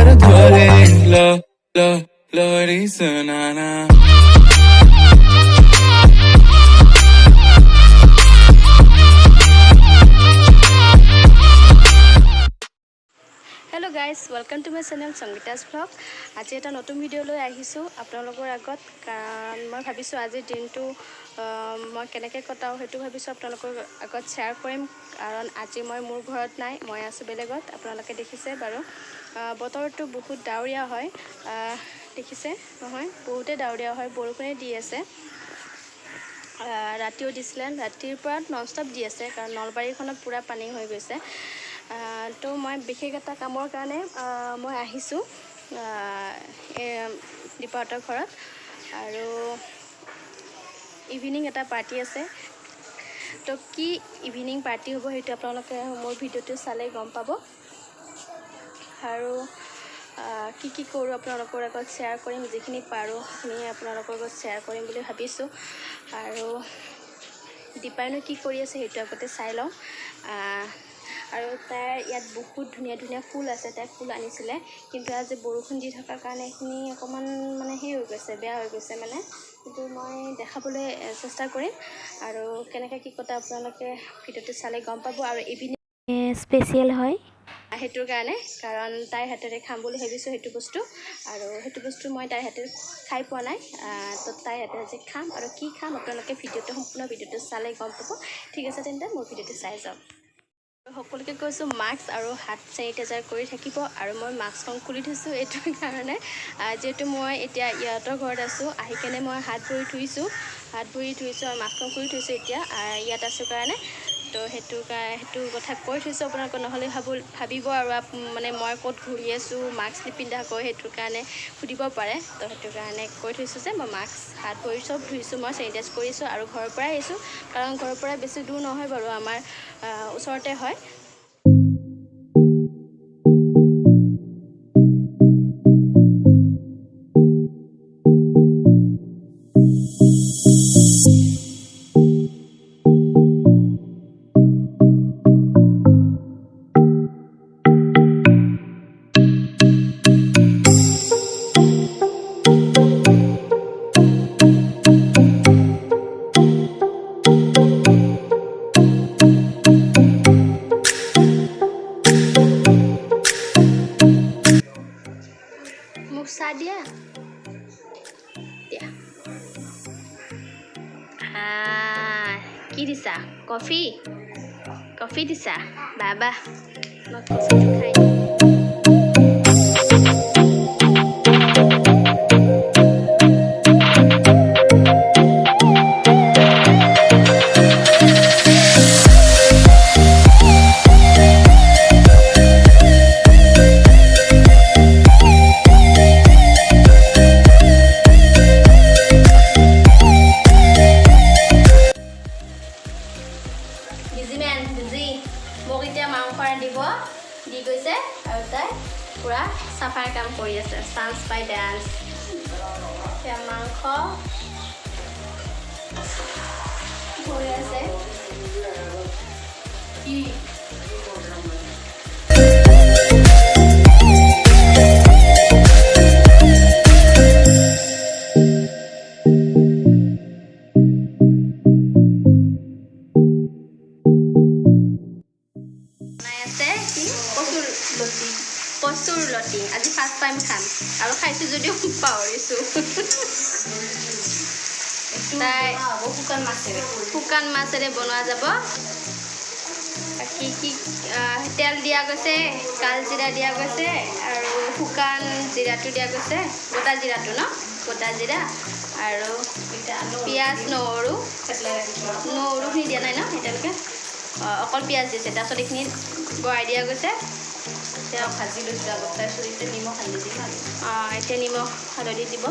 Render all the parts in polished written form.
ढोले लो लो लोरी सुनाना। Hello guys, welcome to my channel Sangeeta's vlog. আজি এটা নতুন ভিডিঅ' লৈ আহিছোঁ আপোনালোকৰ আগত, কাৰণ মই ভাবিছোঁ আজিৰ দিনটো মই কেনেকৈ কটাওঁ সেইটো ভাবিছোঁ আপোনালোকৰ আগত শ্বেয়াৰ কৰিম। কাৰণ আজি মই মোৰ ঘৰত নাই, মই আছোঁ বেলেগত। আপোনালোকে দেখিছে বাৰু, বতৰটো বহুত ডাৱৰীয়া হয়, দেখিছে নহয়, বহুতেই ডাৱৰীয়া হয়, বৰষুণে দি আছে। ৰাতিও দিছিলে, ৰাতিৰ পৰা নন ষ্টপ দি আছে, কাৰণ নলবাৰীখনত পূৰা পানী হৈ গৈছে। তো মই বিশেষ এটা কামৰ কাৰণে মই আহিছোঁ দীপাহঁতৰ ঘৰত, আৰু ইভিনিং এটা পাৰ্টি আছে। তো কি ইভিনিং পাৰ্টি হ'ব সেইটো আপোনালোকে মোৰ ভিডিঅ'টো চালেই গম পাব। আৰু কি কি কৰোঁ আপোনালোকৰ আগত শ্বেয়াৰ কৰিম, যিখিনি পাৰোঁ সেইখিনি আপোনালোকৰ আগত শ্বেয়াৰ কৰিম বুলি ভাবিছোঁ। আৰু দীপাইনো কি কৰি আছে সেইটো আগতে চাই লওঁ। আৰু তাইৰ ইয়াত বহুত ধুনীয়া ধুনীয়া ফুল আছে, তাই ফুল আনিছিলে, কিন্তু আজি বৰষুণ দি থকাৰ কাৰণে এইখিনি অকণমান মানে সেই হৈ গৈছে, বেয়া হৈ গৈছে মানে। কিন্তু মই দেখাবলৈ চেষ্টা কৰিম, আৰু কেনেকৈ কি কথা আপোনালোকে ভিডিঅ'টো চালে গম পাব। আৰু ইভিনিং স্পেচিয়েল হয় সেইটোৰ কাৰণে, কাৰণ তাইৰ হাতেৰে খাম বুলি ভাবিছোঁ সেইটো বস্তু, আৰু সেইটো বস্তু মই তাইৰ হাতেৰে খাই পোৱা নাই। তো তাইৰ হাতেৰে আজি খাম, আৰু কি খাম আপোনালোকে ভিডিঅ'টো সম্পূৰ্ণ ভিডিঅ'টো চালে গম পাব। ঠিক আছে, তেন্তে মোৰ ভিডিঅ'টো চাই যাওক। সকলোকে কৈছোঁ মাস্ক আৰু হাত চেনিটাইজাৰ কৰি থাকিব। আৰু মই মাস্কখন খুলি থৈছোঁ এইটোৰ কাৰণে, যিহেতু মই এতিয়া ইহঁতৰ ঘৰত আছোঁ, আহি কেনে মই হাত ভৰি ধুইছোঁ, হাত ভৰি ধুইছোঁ আৰু মাস্কখন খুলি থৈছোঁ এতিয়া ইয়াত আছোঁ কাৰণে। তো সেইটো কথা কৈ থৈছোঁ আপোনালোকক, নহ'লে ভাবিব আৰু মানে মই ক'ত ঘূৰি আছোঁ মাস্ক নিপিন্ধাকৈ, সেইটোৰ কাৰণে সুধিব পাৰে। তো সেইটো কাৰণে কৈ থৈছোঁ যে মই মাস্ক হাত ভৰি চব ধুইছোঁ, মই চেনিটাইজ কৰিছোঁ, আৰু ঘৰৰ পৰাই আহিছোঁ, কাৰণ ঘৰৰ পৰা বেছি দূৰ নহয় বাৰু, আমাৰ ওচৰতে হয়। মোক চাহ দিয়া দিয়া। কি দিছা? কফি? কফি দিছা? বাবা, মই কফিটো খাই দিওঁ। Busy man busy. মোক এতিয়া মাংস ৰান্ধিব দি গৈছে, আৰু তাই পূৰা চাফাৰ কাম কৰি আছে, চান্স বাই ডান্স। এতিয়া মাংস হৈ আছে। কি কচুৰ লতি, কচুৰ লতি আজি ফাৰ্ষ্ট টাইম খাম, আৰু খাইছোঁ যদিও পাহৰিছোঁ। তাই শুকান মাছেৰে বনোৱা যাব। কি কি তেল দিয়া গৈছে, কালজিৰা দিয়া গৈছে, আৰু শুকান জিৰাটো দিয়া গৈছে, গোটা জিৰাটো ন, গোটা জিৰা, আৰু পিঁয়াজ, নহৰু, নহৰুখিনি দিয়া নাই ন এতিয়ালৈকে, অকল পিঁয়াজ দিছে। তাৰপিছত এইখিনি বহাই দিয়া গৈছে। এতিয়া ভাজি লৈছোঁ আগত, তাৰপিছত এতিয়া নিমখ হালধি দিম আৰু। এতিয়া নিমখ হালধি দিব।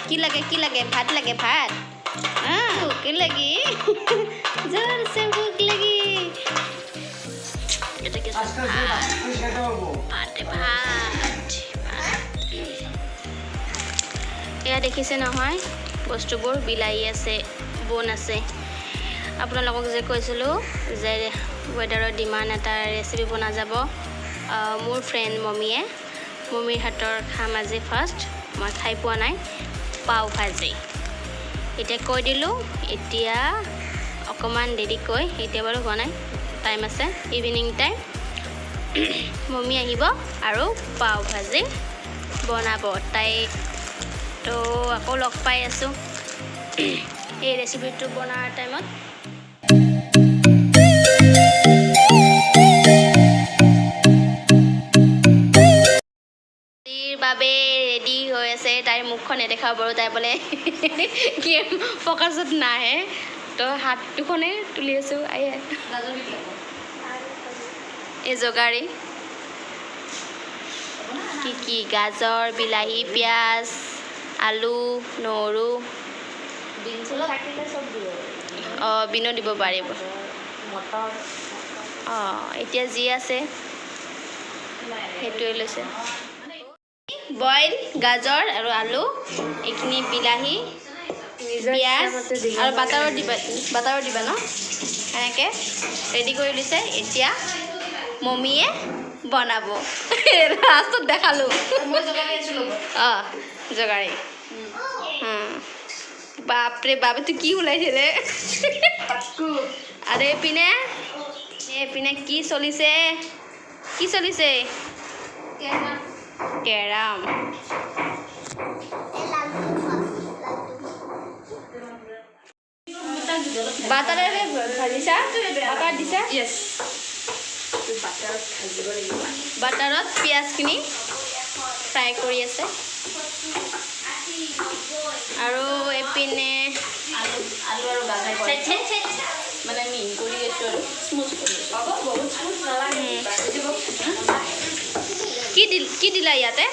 কি লাগে, কি লাগে? ভাত লাগে, ভাত। ভোক লাগি, জোৰছে ভোক লাগি। ভাত ভাত ভাত। এয়া দেখিছে নহয় বস্তুবোৰ, বিলাহী আছে, বন আছে। আপোনালোকক যে কৈছিলোঁ যে ৱেডাৰৰ ডিমাণ্ড এটা ৰেচিপি বনা যাব। মোৰ ফ্ৰেণ্ড মমীয়ে, মমীৰ হাতৰ খাম আজি ফাৰ্ষ্ট, মই খাই পোৱা নাই পাও ভাজি। এতিয়া কৈ দিলোঁ, এতিয়া অকণমান দেৰিকৈ, এতিয়া বাৰু হোৱা নাই, টাইম আছে, ইভিনিং টাইম মমী আহিব আৰু পাও ভাজি বনাব তাই। তো আকৌ লগ পাই আছোঁ এই ৰেচিপিটো বনোৱাৰ টাইমত। বাবে ৰেডি হৈ আছে, তাইৰ মুখখন নেদেখাব বাৰু, তাই বোলে কি ফ'কাছত নাহে। তো হাত দুখনে তুলি আছোঁ। আহে এই জোগাৰি কি কি গাজৰ, বিলাহী, পিঁয়াজ, আলু, নহৰু, অঁ বিনো দিব পাৰিব। অঁ এতিয়া যি আছে সেইটোৱে লৈছে। বইল গাজৰ আৰু আলু, এইখিনি বিলাহী, পিঁয়াজ আৰু বাটাৰো দিবা, বাটাৰো দিবা ন, এনেকৈ ৰেডি কৰি লৈছে। এতিয়া মমীয়ে বনাব, লাষ্টত দেখালোঁ। অঁ জোগাৰি, বাপৰে বাপ, এইটো কি ওলাইছিলে? আৰু এইপিনে এইপিনে কি চলিছে, কি চলিছে? কেৰাম। বাটাৰেৰে ভাজিছা? বাটাৰ দিছা? বাটাৰত পিঁয়াজখিনি ফ্ৰাই কৰি আছে। আৰু এইপিনে আলু আৰু গাজৰ মানে মিহি কৰি আছোঁ আৰু স্মুথ কৰি আছোঁ। বহুত স্মুথ নালাগে। কি দিল, কি দিলা ইয়াতে?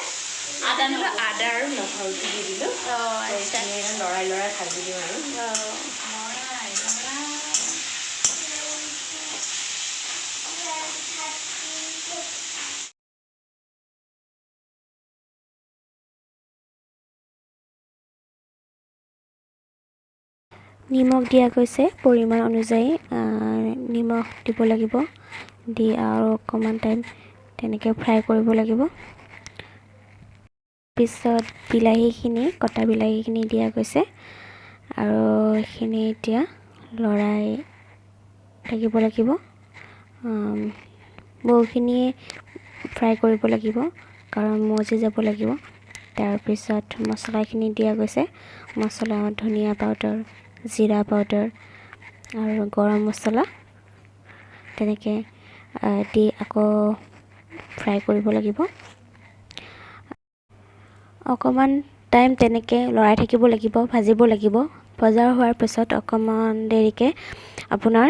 আদা, আদা আৰু নহৰুটো দি দিলোঁ। অঁ আচ্ছা, লৰাই লৰাই ভাজি দিওঁ আৰু। নিমখ দিয়া গৈছে পৰিমাণ অনুযায়ী, নিমখ দিব লাগিব, দি আৰু অকণমান টাইম তেনেকৈ ফ্ৰাই কৰিব লাগিব। পিছত বিলাহীখিনি, কটা বিলাহীখিনি দিয়া গৈছে আৰু এইখিনি এতিয়া লৰাই থাকিব লাগিব। বহুখিনিয়ে ফ্ৰাই কৰিব লাগিব কাৰণ মজি যাব লাগিব। তাৰপিছত মছলাখিনি দিয়া গৈছে, মছলা ধনিয়া পাউডাৰ, জিৰা পাউডাৰ আৰু গৰম মছলা তেনেকৈ দি আকৌ ফ্ৰাই কৰিব লাগিব। অকণমান টাইম তেনেকৈ লৰাই থাকিব লাগিব, ভাজিব লাগিব। ভজা হোৱাৰ পিছত অকণমান দেৰিকৈ আপোনাৰ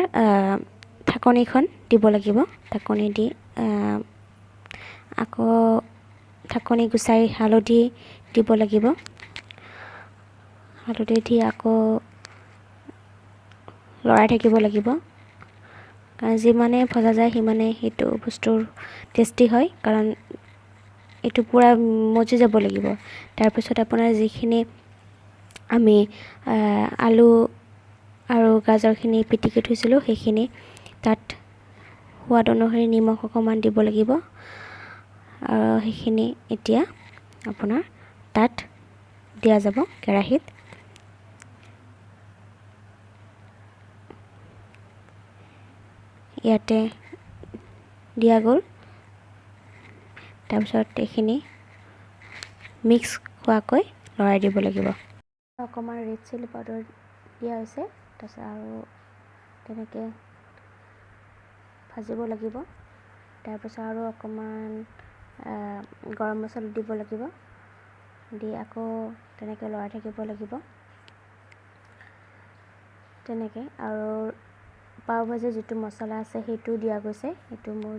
ঢাকনিখন দিব লাগিব। ঢাকনি দি আকৌ ঢাকনি গুচাই হালধি দিব লাগিব। হালধি দি আকৌ লৰাই থাকিব লাগিব, কাৰণ যিমানে ভজা যায় সিমানে সেইটো বস্তুৰ টেষ্টি হয়, কাৰণ এইটো পূৰা মজি যাব লাগিব। তাৰপিছত আপোনাৰ যিখিনি আমি আলু আৰু গাজৰখিনি পিটিকি থৈছিলোঁ সেইখিনি তাত সোৱাদ অনুসৰি নিমখ অকণমান দিব লাগিব আৰু সেইখিনি এতিয়া আপোনাৰ তাত দিয়া যাব কেৰাহীত। ইয়াতে দিয়া গ'ল। তাৰপিছত এইখিনি মিক্স হোৱাকৈ লৰাই দিব লাগিব। অকণমান ৰেড চিলি পাউডাৰ দিয়া হৈছে। তাৰপিছত আৰু তেনেকৈ ভাজিব লাগিব। তাৰপিছত আৰু অকণমান গৰম মছলা দিব লাগিব, দি আকৌ তেনেকৈ লৰাই থাকিব লাগিব তেনেকৈ। আৰু পাও ভাজিৰ যিটো মছলা আছে সেইটোও দিয়া গৈছে, সেইটো মোৰ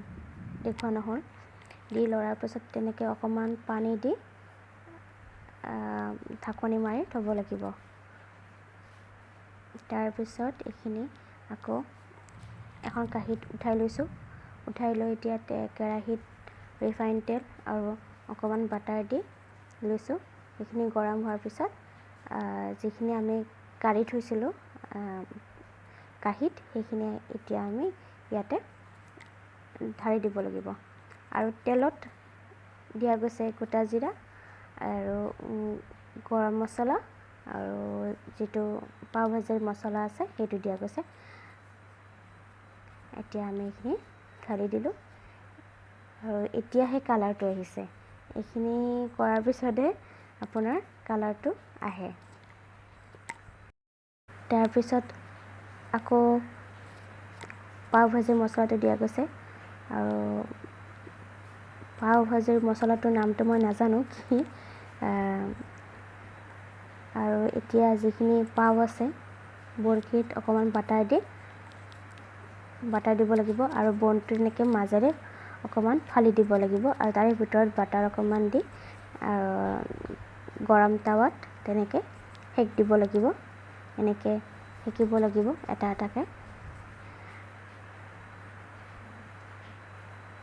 দেখুওৱা নহ'ল। দি লৰাৰ পিছত তেনেকৈ অকণমান পানী দি ঢাকনি মাৰি থ'ব লাগিব। তাৰপিছত এইখিনি আকৌ এখন কাঁহীত উঠাই লৈছোঁ। উঠাই লৈ এতিয়া কেৰাহীত ৰিফাইন তেল আৰু অকণমান বাটাৰ দি লৈছোঁ। এইখিনি গৰম হোৱাৰ পিছত যিখিনি আমি কাঢ়ি থৈছিলোঁ কাঁহীত, সেইখিনি এতিয়া আমি ইয়াতে ঢালি দিব লাগিব। আৰু তেলত দিয়া গৈছে গোটা জিৰা আৰু গৰম মছলা আৰু যিটো পাও ভাজিৰ মছলা আছে সেইটো দিয়া গৈছে। এতিয়া আমি এইখিনি ঢালি দিলোঁ আৰু এতিয়াহে কালাৰটো আহিছে। এইখিনি কৰাৰ পিছতহে আপোনাৰ কালাৰটো আহে। তাৰপিছত আকৌ পাও ভাজিৰ মছলাটো দিয়া গৈছে। আৰু পাও ভাজিৰ মছলাটোৰ নামটো মই নাজানো কি। আৰু এতিয়া যিখিনি পাও আছে বৰশীত অকণমান বাটাৰ দিব লাগিব আৰু বনটো এনেকৈ মাজেৰে অকণমান ফালি দিব লাগিব আৰু তাৰে ভিতৰত বাটাৰ অকণমান দি গৰম টাৱাত তেনেকৈ সেক দিব লাগিব। এনেকৈ সেকিব লাগিব এটা এটাকৈ,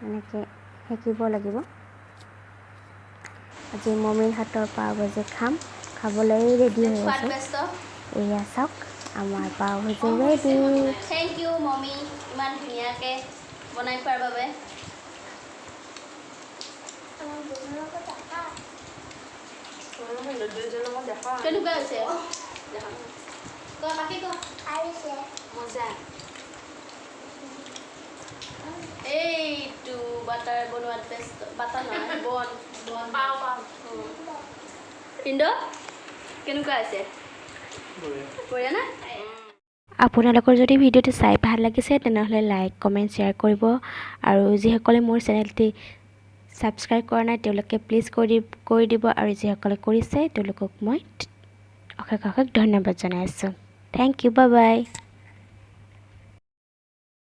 এনেকৈ সেকিব লাগিব। আজি মমীৰ হাতৰ পাও ভাজি খাম, খাবলৈ ৰেডি হৈ আছে। এয়া চাওক আমাৰ পাও ভাজি ৰেডি। Thank U mummy, ইমান ধুনীয়াকৈ বনাই খোৱাৰ বাবে। কেনেকুৱা হৈছে? মজা। এইটো বাটাৰ বনোৱাত বেষ্ট, বাটাৰ নহয় বন বন পাও পাও। পিণ্ড কেনেকুৱা হৈছে? বঢ়িয়া না? আপোনালোকৰ যদি ভিডিঅ'টো চাই ভাল লাগিছে তেনেহ'লে লাইক কমেণ্ট শ্বেয়াৰ কৰিব আৰু যিসকলে মোৰ চেনেলটি ছাবস্ক্ৰাইব কৰা নাই তেওঁলোকে প্লিজ কৰি দিব আৰু যিসকলে কৰিছে তেওঁলোকক মই অশেষ অশেষ ধন্যবাদ জনাইছোঁ। Thank you, bye bye.